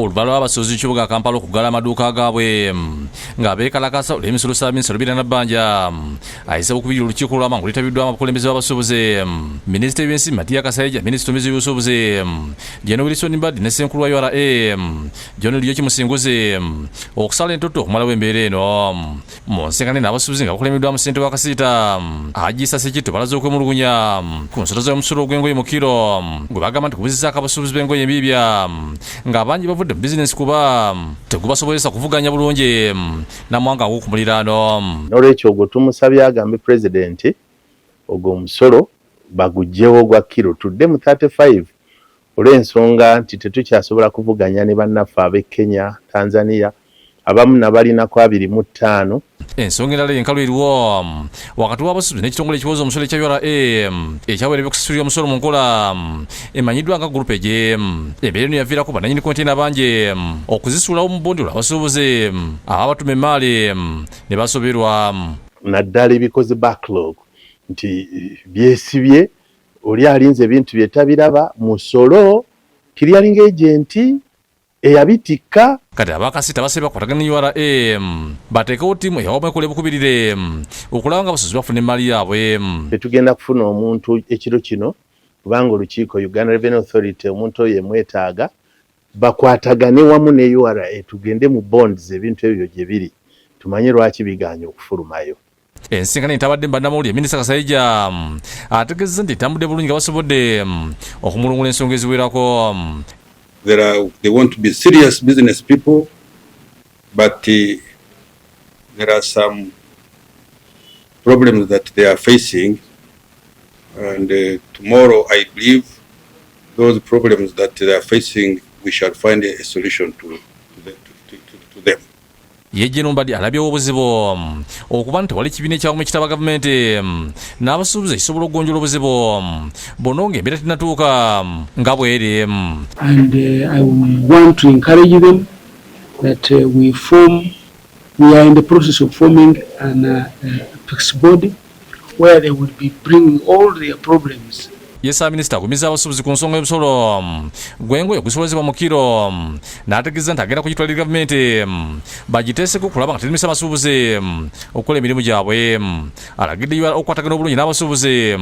Oluvannyuma lw'abasuubuzi mu kibuga Kampala okuggala amaduuka gaabwe nga beekalakaasa olw'emisolo Ssaabaminisita Robinah Nabbanja ayise bukubiri olukiiko olw'amangu olwetabiddwamu abakulembeze b'abasuubuzi, minisita w'ebyensimbi Matia Kasaija, minisita omubeezi w'ebyobusuubuzi Gen Wilson Mbadi ne ssenkulu wa URA John Lyoki Musinguzi okusala entotto okumalawo embeera eno. Mu nsengane n'abasuubuzi nga bakulembeddwamu ssentebe wa Kasiita Haji Issa Ssekitto balaze okwemulugunya ku nsolo z'omusolo gw'engoye mu kiro gwe bagamba nti gubuzizaako abasuubuzi b'engoye embiibya nga bangi bavudde mu bizinensi kuba tegubasobozesa kuvuganya bulungi namwanga ag'oku muliraano. N'olwekyo ogwo tumusabye agambe pulezidenti ogwo omusolo baguggyewo ogwa kiro tudde mu 35 olw'ensonga nti tetukyasobola kuvuganya ne bannaffe ab'e Kenya, Tanzania abamu nabalinako 25. Ensonga endala enkalu eriwo wakati w'abasuubuzi n'ekitongole ekiwoza omusolo ekya URA ekyawera ebyokusasulira omusolo mu nkola emanyiddwa nga groupage. Embeera eno yaviirako bannannyini konteyina bangi okuzisuulawo mu bondi olwo abasuubuzi ababatuma emmaali ne basoberwa. Naddala ebikoze backlog nti byesibye oli alinze ebintu bye tabiraba musolo clearing agent eyabitikka. Kati abakasita basabye bakwatagane ne URA bateekewo ttiimu eyawamu ekola ebukubirire okulaba nga abasuubuzi bafuna emmaali yaabwe. Tetugenda kufuna omuntu ekiro kino kubanga olukiiko Uganda Revenue Authority omuntu oyo emwetaaga bakwatagane wamu ne URA tugende mu bonds ebintu ebyo gye biri tumanye lwaki bigaanye okufulumayo. Ensisinkano etabadde mu bannamawulire, Minisita Kasaija ategeezezza nti etambudde bulungi nga basobodde okumulungula ensonga eziwerako. They want to be serious business people, but there are some problems that they are facing, and tomorrow I believe those problems that they are facing, we shall find a solution to them. Ye Gen Mbadi alabyewo obuzibu okuba nti tewali kibiina ekyawamu ekitaba gavumenti n'abasuubuzi ekisobola okugonjoola obuzibu buno ng'embeera tennatuuka nga bw'eri. And I want to encourage them that we are in the process of forming an apex body where they will be bringing all their problems. Ye Ssaabaminisita agumiza abasuubuzi ku nsonga y'omusolo gw'engoye ogusolozebwa mu kiro n'ategeeza nti agenda kugitwalira gavumenti bagiteeseko okulaba nga teremesa abasuubuzi okukola emirimu gyabwe. Alagidde URA okukwatagana obulungi n'abasuubuzi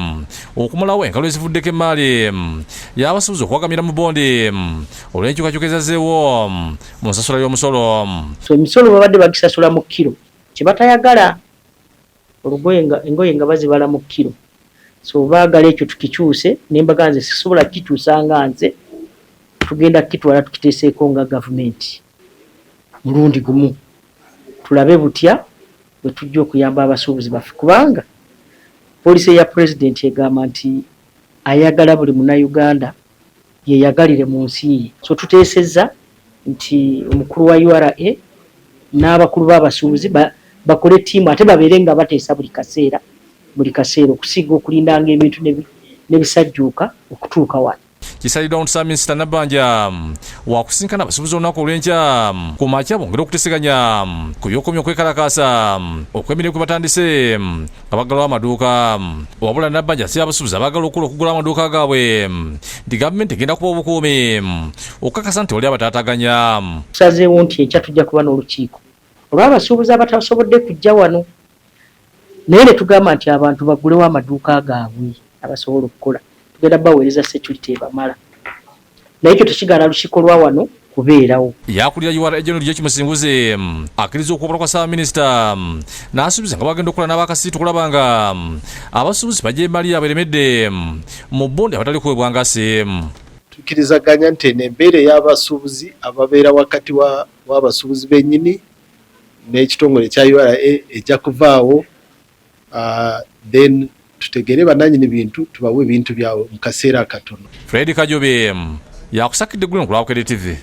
okumalawo enkalu ezivuddeko emmaali y'abasuubuzi okuwagamira mu bondi olw'enkyukakyuka ezazzeewo mu nsasula y'omusolo. So emisolo babadde bagisasula mu kiro kye batayagala olugoye nga engoye nga bazibala mu kiro, so baagala ekyo tukikyuse. Ne mbaga nze sisobola kukikyusa nga nze, tugenda kukitwala tukiteeseeko nga gavumenti mulundi gumu tulabe butya bwe tujja okuyamba abasuubuzi baffe, kubanga policy ya pulezidenti egamba nti ayagala buli munnayuganda yeyagalire mu nsi ye. So tuteesezza nti omukulu wa URA n'abakulu b'abasuubuzi bakole ttiimu ate babeere nga bateesa buli kaseera buli kaseera okusinga okulindanga ebintu ne bisajjuuka okutuuka wano. Kisaliddwa nti Ssaabaminisita Nabbanja wakusinkana abasuubuzi olunaku olw'enkya ku makya bongere okuteeseganya ku by'okukomya okwekalakaasa okw'emirimu kwe batandise nga baggalawo amaduuka. Wabula Nabbanja asabye abasuubuzi abaagala okukola okuggulawo amaduuka gaabwe nti gavumenti egenda kuba obukuumi okukakasa nti tewali abataataganya. Tusazeewo nti enkya tujja kuba n'olukiiko olw'abasuubuzi abatasobodde kujja wano, naye ne tugamba nti abantu baggulewo amaduuka gaabwe abasobola okukola, tugenda baweereza security ebamala, naye ekyo tekigaana lukiiko lwa wano kubeerawo. Yakulira URA General Lyoki Musinguzi akkiriza okuwabula kwa Ssaabaminisita n'asuubiza nga bagenda okukola n'abakasiitu okulaba nga abasuubuzi bajja emmaali yaabwe eremedde mu bondi abatali kuweebwa ngasi. Tukkirizaganya nti eno embeera ey'abasuubuzi ababeera wakati w'abasuubuzi bennyini n'ekitongole ekya URA ejja kuvaawo, then tutegere bannannyini bintu tubawe ebintu byabwe mu kaseera akatono. Fred Kajobe yakusakidde eggulire ku lwa Bukedde TV.